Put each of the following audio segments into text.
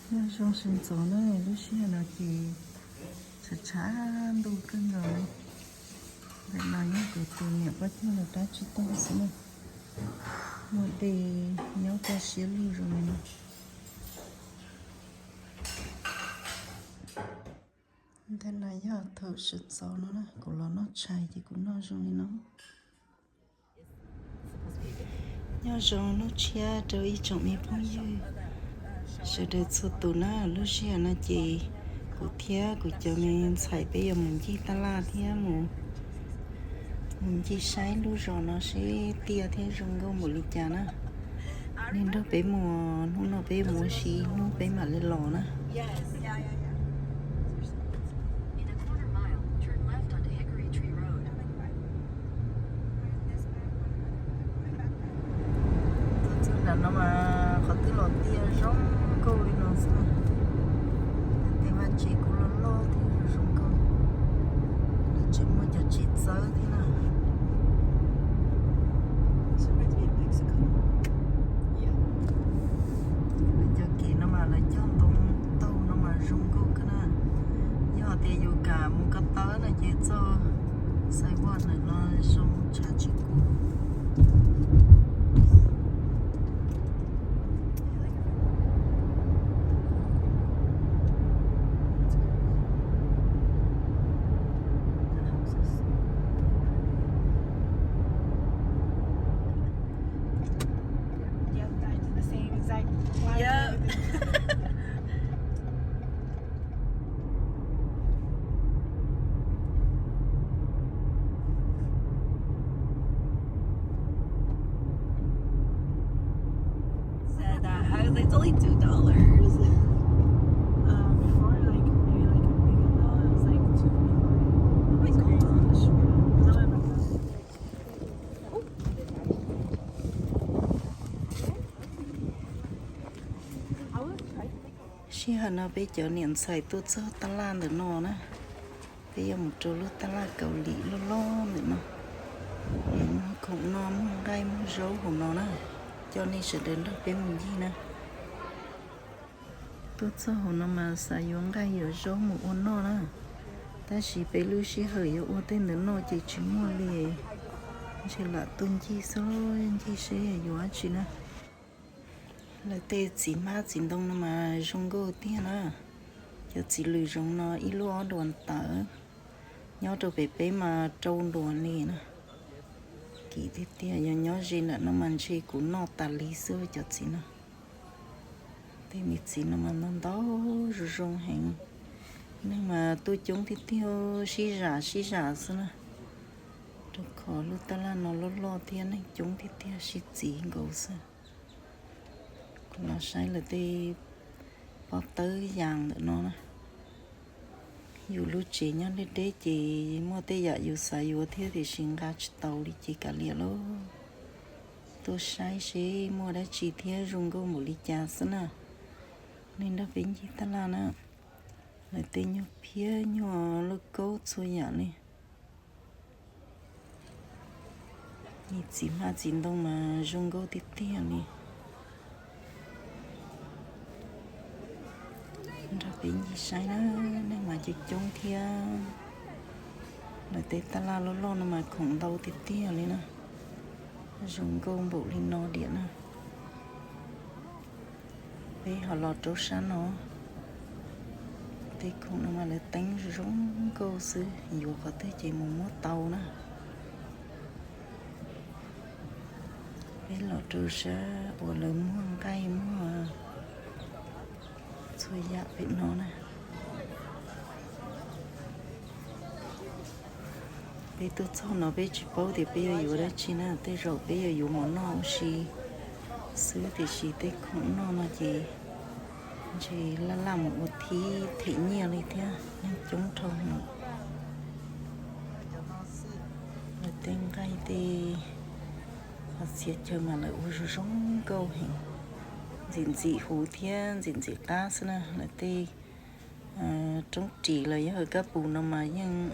Nyob zoo sawv ntxov na, lub sij hawm no ces tshav tshav ntuj kawg nkaus li. Ntawm no nyob kuv tus niam poj ntxoog lawv dab tsi tuaj xwb na. Muaj dej nyob kaj siab lug zoo li no. Ntawm no yog thaum sawv ntxov no na, kuv los noj tshais ces kuv noj zoo li no. Nyob zoo hnub tshiab rau ib tsoom me phooj ywg sawv daws txhua tus na. Lub sij hawm no ces kuv thiab kuv cov me ntxhais peb yuav mus ncig taj laj thiab mus, mus ncig saib lub zos no seb tiaj thiab zoo nkauj npaum li cas na. Nej nrog peb mus, hnub no peb mus ua si, hnub peb mam li los na. Tuaj txog nram no mas qhov twg los tiaj zoo nkauj li no xwb na. Tej vaj tsev kuj loj loj thiab zoo nkauj. Lawv tseem muaj cov tsev txawb thiab na. Cov kev no mas lawv cog ntoo taug no mas zoo nkauj kawg na. Yog tias yus kam mus ko taw no ces txoj sidewalk ntawm no zoo tshav tsis kub. Yep. Said that. I was like, it's only two dollars. Um, before, like, maybe, like, a week ago, it was, like, two twenty-five. Oh my gosh. Sij hawm no peb cov niam ntxhais tuaj txog taj laj ntawm no na. Peb yuav mus rau lub taj laj Kaus Lim loj loj ntawm no. Muag khoom noj, muag nqaij muag zaub hauv no na. Coj nej sawv daws nrog peb mus ncig na. Tuaj txog hauv no mas xav yuav nqaij yuav zaub mus ua noj na, tab sis peb lub sij hawm yuav ua tej ntawd noj ces tsis muaj li. Ntshe lam tuaj ncig xwb, ncig seb yuav dab tsi na. Lawv tej txiv hmab txiv ntoo no mas zoo nkauj tiag na. Cov txiv lws zoov no ib lub ob duas ntawd, nyob rau pem peb mas rau duas li na. Kim tiag tiag, yog nyob ze ntawm no mas ntshe kuv noj tas li xwb cov txiv no. Tej me txiv no mas ntau ntau zoo zoo heev. Neeg mas tuaj coob tiag tiag, sib zam sib zam xwb na. Rau qhov lub taj laj no loj loj thiab neeg coob tiag tiag, sib txiv nkaus xwb. Kuv los saib lawv tej pob tawb yas ntawm no na. Yus lub tsev nyob deb deb ces muaj tej yam yus xav yuav thiab tiam sis nqa tsis tau li ces kav liam lauj. Tuaj saib seb muaj dab tsi thiab zoo nkauj npaum li cas xwb na. Nej nrog peb ncig taj laj na. Lawv tej nyuag phiab nyuag lauj kaub txhua yam li. Me txiv hmab txiv ntoo mas zoo nkauj tiag tiag li. Nrog peb ncig saib na, neeg mas coob coob thiab. Lawv tej taj laj loj loj no mas khoom ntau tiag tiag li na. Zoo nkauj npaum li no diam na. Peb ho los rau sab no. Tej khoom no mas lawv teeb zoo nkauj xwb, yuav qhov twg ces mus muab tau na. Peb los rau sab uas lawv muag nqaij muag txhua yam pem no na. Peb tuaj txog no peb tsis paub tias peb yuav yuav dab tsi na, tej zaum peb yuav yuav mov noj ua si xwb, tiam sis tej khoom noj no ces ntshe laj laj mus ua thib them nyiaj li thiab, neeg coob dhau heev. Lawv tej nqaij tej qhov txhia chaw mas lawv ua zoo zoo nkauj heev, ntxim ntxim huv thiab ntxim ntxim qab xwb na. Lawv tej roob ris los yog kab pus no mas yeej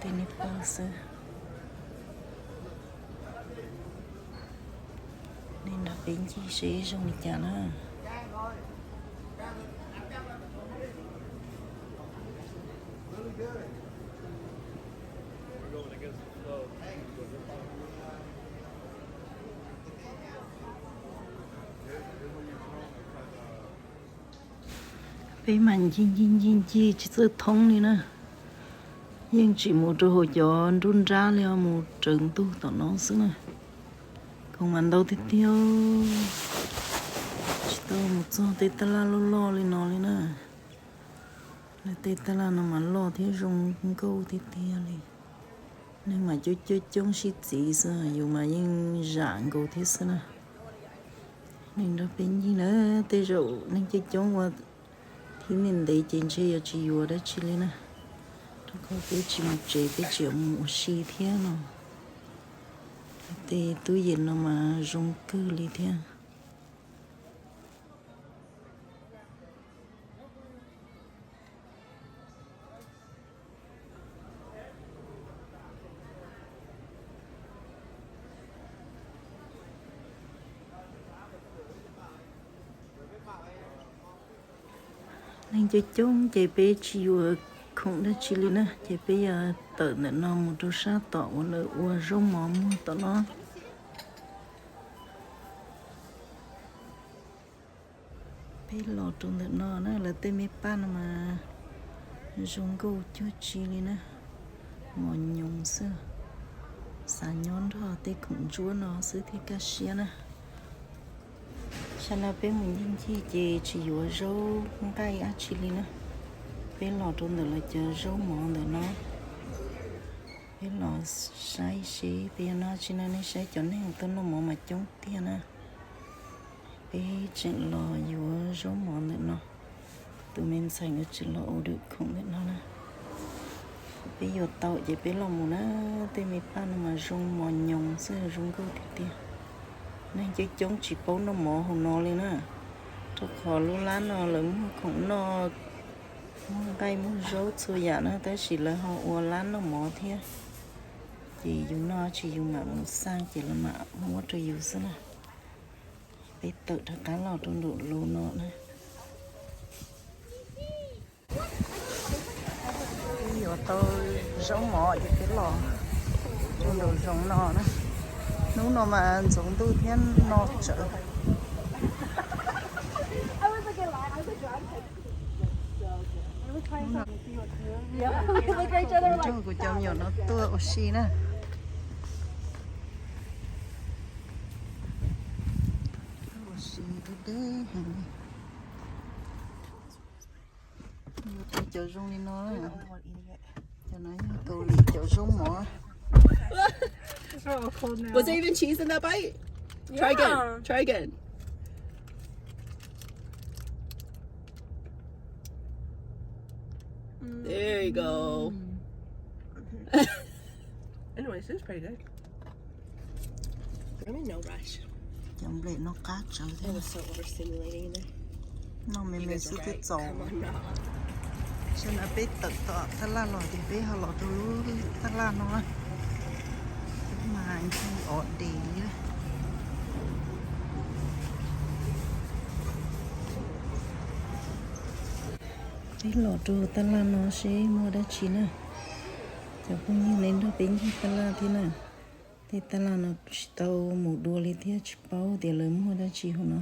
tej niag pawg xwb. Nej nrog peb ncig seb zoo li cas na. Peb mas ncig ncig ncig ncig tsis txawj thoob li na. Yeej tsis mus rau hauv cov nruab nrab li, mus raws ntug tom no xwb na. Khoom mas ntau tiag tiag, tsis tau mus txog tej taj laj loj loj li no li na. Lawv tej taj laj no mas loj thiab zoo nkauj tiag tiag li. Neeg mas coob coob coob sib txiv xwb, yus mas yeej zam nkaus thiab xwb na. Neeg nrog peb ncig na, tej zaum neeg coob coob ua thib ntev ntev ces ntshe yuav tsis yuav dab tsi li na. Rau qhov peb tsis mus tsev, peb tseem mus ua si thiab no. Tej tub yees no mas zoo kawg li thiab. Neeg coob coob ces peb tsis yuav khoom dab tsi li na, ces peb yuav tawm ntawm no mus rau sab tom uas lawv ua zaub mov muag tom no. Peb los rau ntawm no na, lawv tej me paj no mas zoo nkauj cuag tsi li na, mos nyoos xwb. Xav nyob nrog tej khoom ntsuab no xwb thiaj kaj siab na. Sab no peb mus ncig ncig ces tsis yuav zaub nqaij dab tsi li na. Peb los rau ntawm lawv cov zaub mov ntawm no. Peb los saib seb peb yuav noj tsi no, nej saib cov neeg tuaj noj mov mas coob tiag na. Peb tseem los yuav zaub mov ntawm no. Tus me ntxhais nkawd tseem los ua dawm khoom ntawm no na. Peb yuav tau ces peb los mus na. Tej me paj no mas zoo mos nyoos xwb, zoo nkauj tiag tiag. Neeg coob coob tsis paub noj mov hauv no li na, rau qhov lub lab no lawv muag khoom noj, muag nqaij muag zaub txhua yam na, tab sis lawv ho ua lab noj mov thiab. Ces yus noj tsis yus mam mus xaj ces lawv mam muab rau yus xwb na. Peb tawm rov qab los rau nraum lub no na. Peb yuav tau zaub mov ces peb los rau nraum zoov no na. Hnub no mas ntxoov ntuj thiab no tsawv. Nrog kuv cov me nyuam no tuaj ua si na. Ua si deb deb heev li. Yuav tau cov zoo li no, cov no yog Kaus Lim cov zaub mov. Was there even cheese in that bite? Try again. Try again. There you go. Anyways, it's pretty good. I'm in no rush. Cov nplej no qab tsawv thiab. Noj me me xwb twb txaus. Sab no peb tawm tom taj laj los ces peb ho los rau lub taj laj no na. Mas ncig ov des li. Peb los rau taj laj no seb muaj dab tsi na. Cov phooj ywg, nej nrog peb ncig taj laj thiab na. Tej taj laj no tsis tau mus dua li thiab tsis paub tias lawv muag dab tsi hauv no.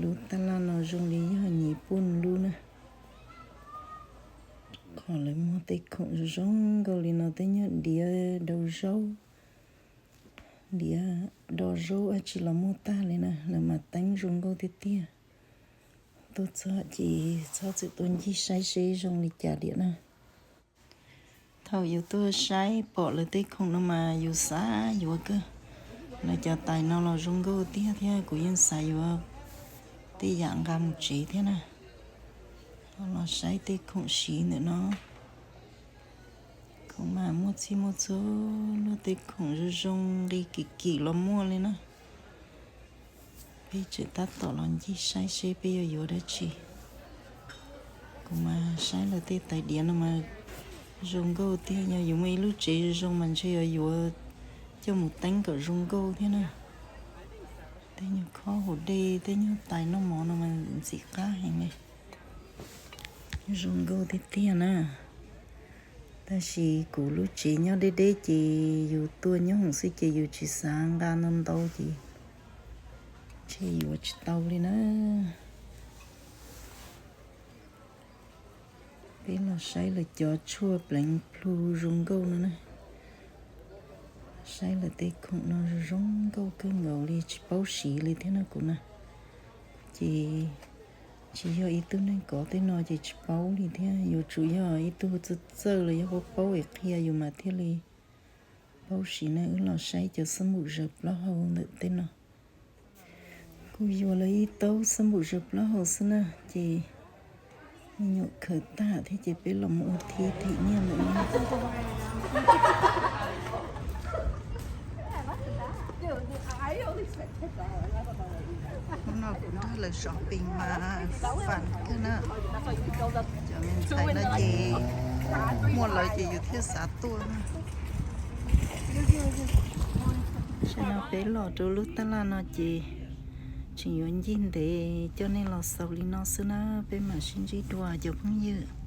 Lub taj laj no zoo li yog Nyij Pooj lub na. Qhov lawv muag tej khoom zoo zoo nkauj li no, tej nyuag diav do zaub, diav do zaub dab tsi los muag tag li na, lawv mas teeb zoo nkauj tiag tiag. Tuaj txog ces txhob txwm tuaj ncig saib seb zoo li cas diam na. Thaum yus tuaj saib pom lawv tej khoom no mas yus xav yuav kawg. Lawv cov tais no los zoo nkauj tiag thiab kuv yeej xav yuav tej yam nqa mus tsev thiab na. Los saib tej khoom siv ntawm no. Khoom mas muaj txhij muaj txhua, luag tej khoom zoo zoo nqi kim kim los muaj li na. Peb tseem tab tom los ncig saib seb peb yuav yuav dab tsi. Kuv mas saib lawv tej tais diav no mas zoo nkauj tiag, yog yus muaj ib lub tsev zoo zoo mas ntshe yuav yuav coj mus teeb kom zoo nkauj thiab na. Tej nyuag khob hauv dej, tej nyuag tais noj mov no mas ntxim qab heev li. Zoo nkauj tiag tiag na. Tab sis kuv lub tsev nyob deb deb ces yus tuaj nyob hoom xwb ces yus tsis xav nqa ntau ntau ces ntshe yuav tsis tau li na. Peb los saib lawv cov tshuaj pleev plhu zoo nkauj no na. Saib lawv tej khoom no zoo nkauj kawg nkaus li, tsis paub siv li thiab no kuv na. Ces tsis yog ib tug neeg kov tej no ces tsis paub li thiab, yuav tsum yog ib tug txawj txawj los yog paub paub es qhia yus mas thiaj li paub siv na. Wb los saib cov xab npum zaws plaub hau ntawm tej no. Kuv yuav lawv ib taub xab npum zaws plaub hau xwb na, ces me nyuam khaws tag thiab ces peb los mus ua thib them nyiaj ntawm no. Hnub no kuv nrog lawv shopping mas fun thiab na. Cov me ntxhais no ces muaj lawv ces yus thiaj xav tuaj na. Tam sim no peb los rau lub tab laj no ces tseem yuav ncig ntev coj nej los xaus li no xwb na, peb mam sib ntsib dua cov phooj ywg.